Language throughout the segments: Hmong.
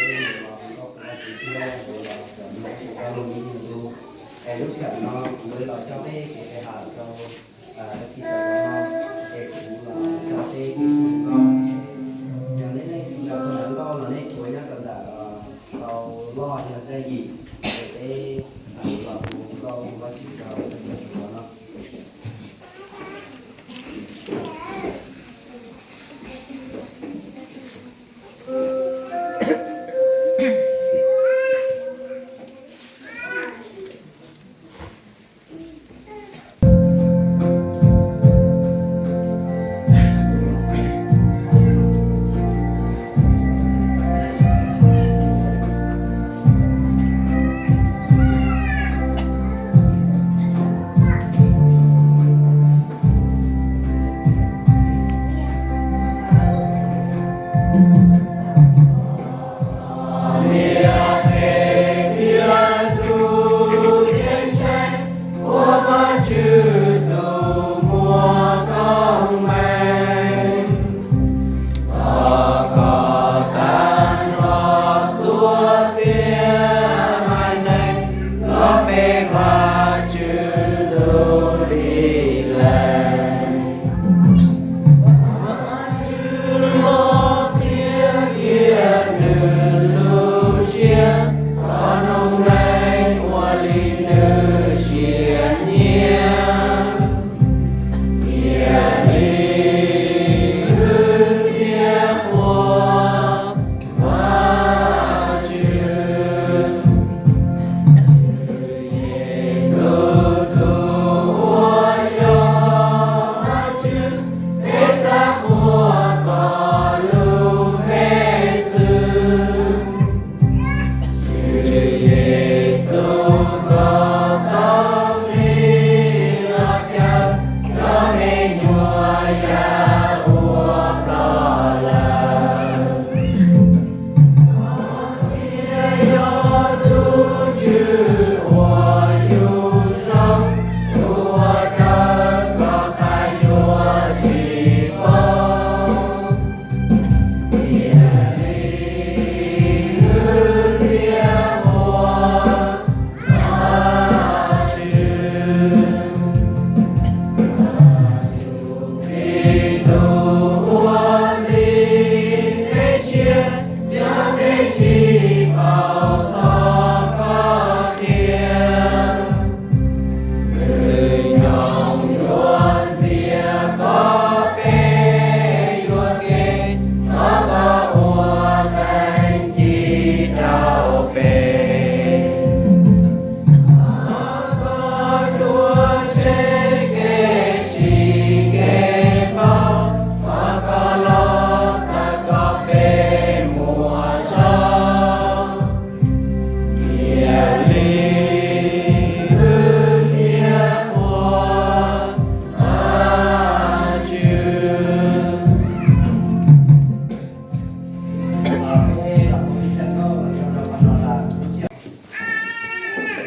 Nkauj Qhua Tswv Txiaj yuav los cov neeg ua lug me nyuam ntug. Es lub sij hawm no kuv yuav los coj peb kev pe hawm rau lub teb chaws no, es kuv los coj peb kev ua nkauj. Yog nej leej twg nrog kuv ua nkauj los nej ua nyob rau ntawm tau loj yog daj yim, es peb los ua nkauj ua Vajtswv rau lub teb chaws no.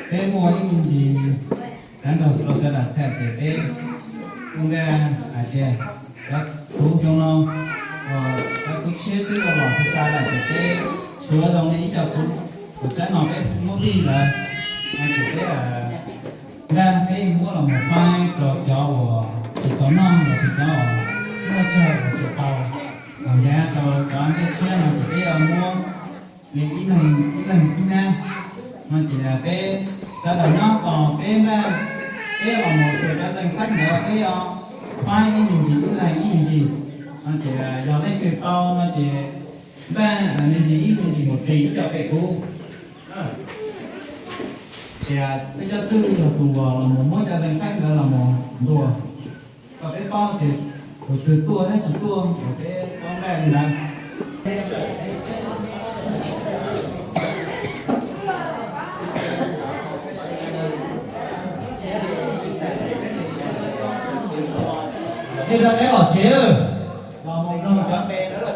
Peb muaj ib me ntsis, cov nraug los sawv daws tham ces peb kuj nqa hais tias cov tub xyoo no, cov tub tshiab twb los los xyoo xya lawm ces peb suav zoo li ib co tub, kuv tsaib no peb muab lig lawm, no ces peb nqa peb muab los mus faib rau cov uas tsis tau noj los sis cov uas muaj tsawg los tsis tau, los ncav rau cov ntiaj tshiab no ces peb yuav muab li ib leeg ib leeg ib nab. No ces peb sawv daws nyob tos peb npaj, peb los mus xyuas cov zeeg xeeb ntawd peb yuav faib ib me ntsis ib leeg ib me ntsis. No ces yog leej twg tau no ces npaj me ntsis ib me ntsis mus ris ib co pem kuv. Ces peb cov twg yog tus uas los mus muab cov zeeg xeeb ntawd los mus ntuas, kom peb paub tias tus twg tuaj thiab tsis tuaj, kom peb paub npaj li ntawd. Peb rov qab los tsev, los mus nug cov npe na.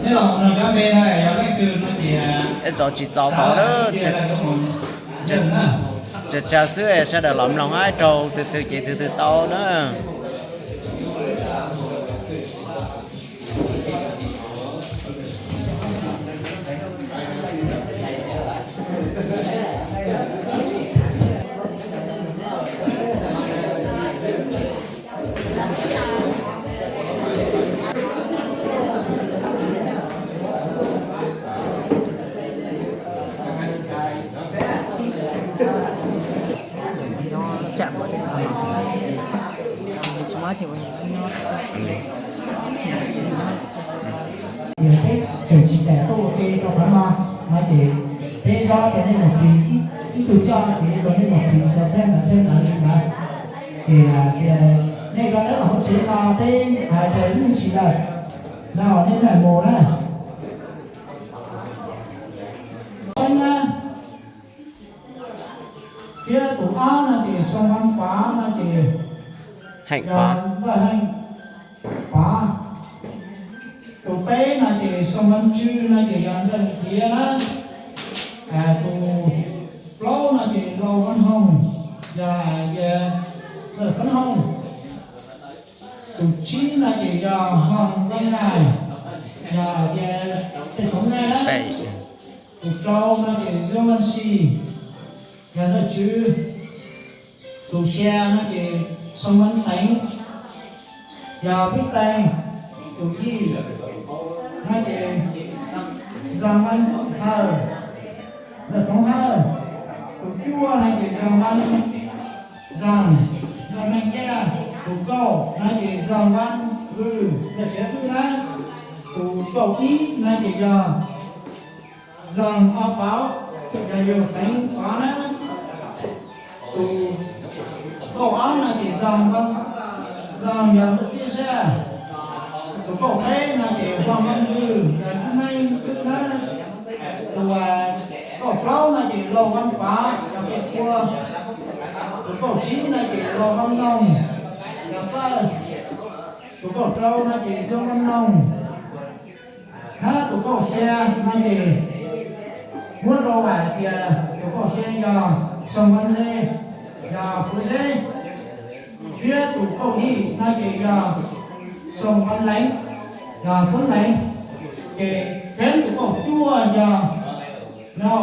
Peb los mus nug cov npe na, yog leej twg no ces, peb tsis txaus tau na, tsawg tsawg xwb, sawv daws los mloog ib rau, tus twg ces tus twg tau na. Rau qhov no, no ces peb zov rau nej mus ris, ib tug coj ces rau nej mus ris rau thiab ntawd thiab ntawd li ntawd. Ces tias nej rov qab los hauv tsev no peb hais tias ib me ntsis lawm, no nej mam mus na. Xeeb na, thiab tus ob no ces Soo Vam Pav no ces yog Ntxawg Heej Pav. Tus peb no ces Soo Vam Tswb no ces yog Ntxawg Thiav na. Tus plaub no ces Lau Vam Hooj, yog Ntxawg Xeeb Hooj. Tus tsib no ces yog Hoo Vam Nais, yog Tej Toov Nais na. Tus rau no ces Zoo Vam Sis, yog Ntxawg Tswb. Tus xya no ces Soo Vam Teev, yog Vib Teeg. Tus yim no ces Zoo Vam Hawj, Ntxawg Toov Hawj. Tus cuaj no ces Zoo Vam Zag, Ntxawg Meej Yaj. Tus kaum no ces Zoo Vam Vwj, Ntxawg Txiav Vwj na. Tus kaum ib no ces yog Zoo Ob Pov, yog Yawg Teev Pov na. Tus kaum ob no ces Zoo Vam, Zoo yog Ntxawg Txiab Zaj. Tus kaum peb no ces Zoo Vam Vwj, yog Tub Neeb Vwj na. Tus kaum plaub no ces Lau Vam Pav, yog Pej Qhua. Tus kaum tsib no ces Lau Vam Noog, yog Txawj. Tus kaum rau no ces Zoo Vam Noog. Hab tus kaum xya no ces muab rau hais tias tus kaum xya yog Soo Vam Ze, yog Fuv Zeb. Thiab tus kaum yim no ces yog Soo Vam Leev, yog Xub Leev. Ces thiab tus kaum cuaj yog no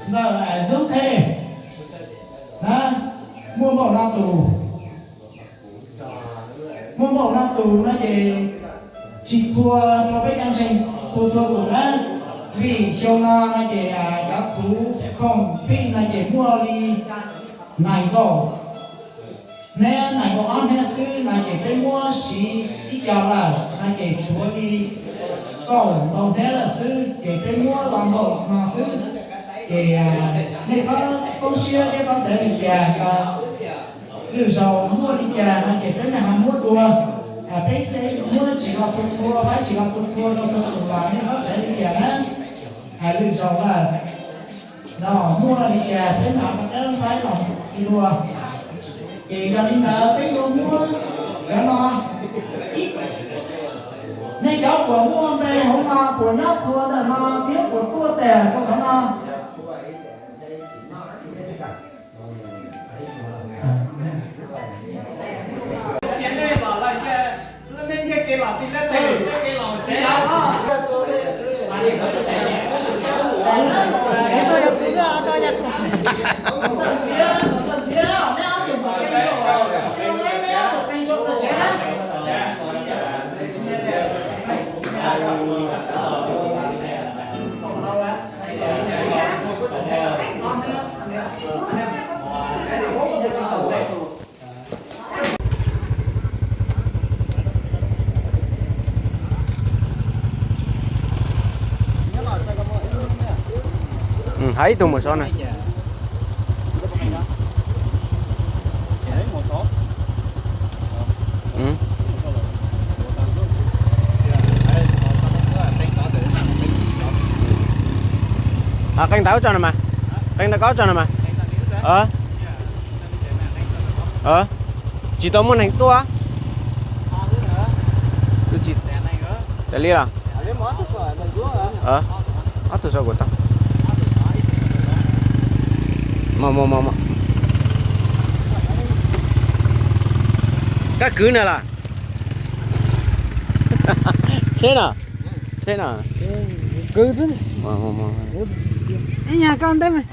Ntxawg Zub Thej na. Muaj npaum no tus, muaj npaum no tus no ces tsis txhua rau peb cov ntseeg txhua txhua tus na. Vim xyoo no no ces cov txhuv khoom pij no ces muaj li nees nkaum hnab, nees nkaum ob hnab xwb no ces peb muab siv ib co lawm no ces tshuav li kaum ntau hnab lawm xwb ces peb muab los npaum no xwb. Ces nej txhob poob siab thiab txhob xav li cas, yog lwm zaus muaj li cas no ces peb mam ho muab dua. Peb muab tsis los txhua txhua, faib tsis los txhua txhua rau txhua tus los nej txhob xav li cas na. Lwm zaus lawm no muaj li cas peb mam rov qab faib los dua. Ces yog li ntawd peb yuav muab cov no, nej cov uas muaj npe hauv no puas nyob txhua ntawm no thiab puas tuaj tag rau qhov no? Hais ib tug mus sov na. Qee ntawd tso no mas, qee ntawd ko tso no mas. Tsis tau muaj neeg tuaj. Tus tsis tas li los? Ob tug sau kuv tau. Mos mos mos mos. Kab kwv na los? Tsheb no, tsheb no. Kwv xwb. Ib nyuag koj nteb mas.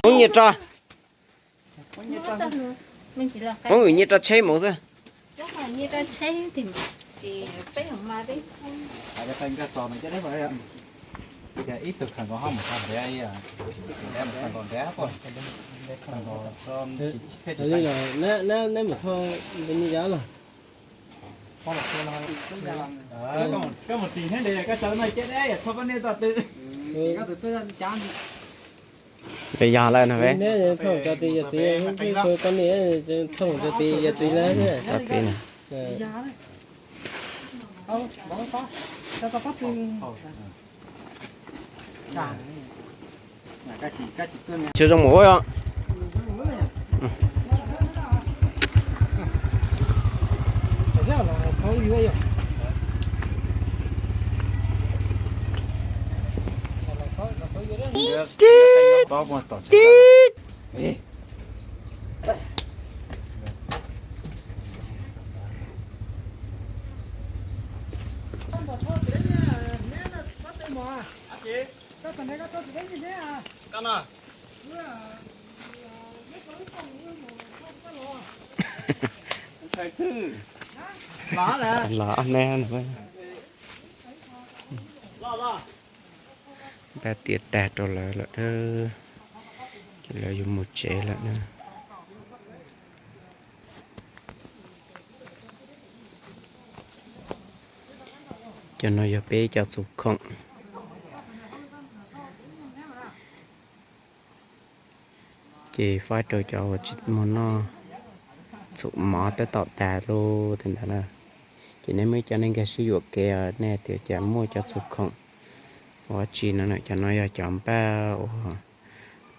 Poob nyiaj rau, poob nyiaj rau tsheb mus xwb. Ib tug khaws nkaus ho mus txog ntev, ntev mus txog nkaus ntev, khaws nkaus tsis thiaj tsis li teeb. Neb mus thauj npe ni yav los? Koj mus tsis thiab ntev koj tsa lub no ceb deb yam thauj poj niam txog twg. Npe yog lawm no ve. Neb thauj cov txiv yawm txiv, poj niam thauj cov txiv yawm txiv lawm. Cov txiv na. Tsis zoo mus ua. Tib, tib. Los ne. Npaj tiav tag rau lawv lawm, ces lawv yuav mus tsev lawm na. Cov no yog peb cov txhuv khoom, ces faib rau cov uas tsis muaj noj, txhuam mov tab tom tas lawm tej ntawd na. Ces nej muaj ib co nej nkag siab yuam kev, nej tias cas muaj cov txhuv khoom ua tsi no. Cov no yog cov npaj uas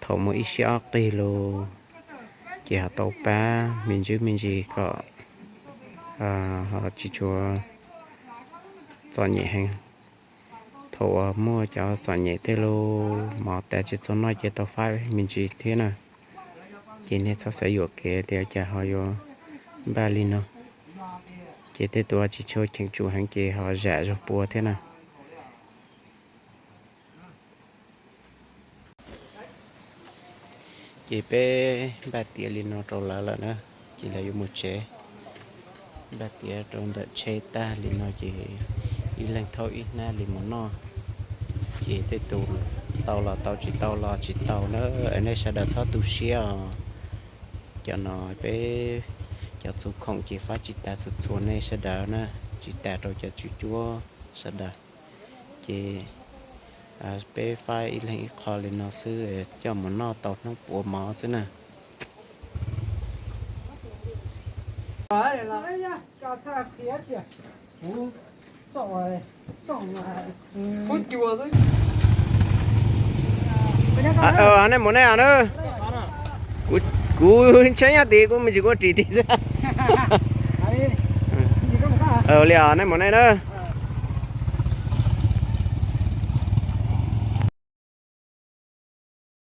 thaum muaj ib sij ob qig los, ces ho tau pab me ntsis me ntsis kom ho tsis tshua txom nyem heev. Thaum uas muaj cov txom nyem tej lub mov tas tsis txaus noj ces tau faib me ntsis thiab na. Ces nej txhob xav yuam kev tias cas ho yuav npaj li no, ces tej tus tsis tshua cheem tsum heev ces ho zam zog pua thiab na. Ces peb npaj tiav li no rau lawv lawm na, ces lawv yuav mus tsev. Npaj tiav rau ntawm tsheb tag li no ces ib leeg thauj ib hnab li mus noj. Ces tej tus tau los tau, tsis tau los tsis tau na, nej sawv daws txhob tu siab os. Cov no peb cov txhuv khoom ces faib tsis tas txhua txhua nej sawv daws na, tsis tas rau cov tswv cuab sawv daws. Ces peb faib ib leeg ib qho li no xwb, coj mus noj tau hnub puav mov xwb na. Nej mus nej os na. Kuv tsheb nyob tid, kuv me ntsis kuv ris tid xwb. Li os, nej mus nej na.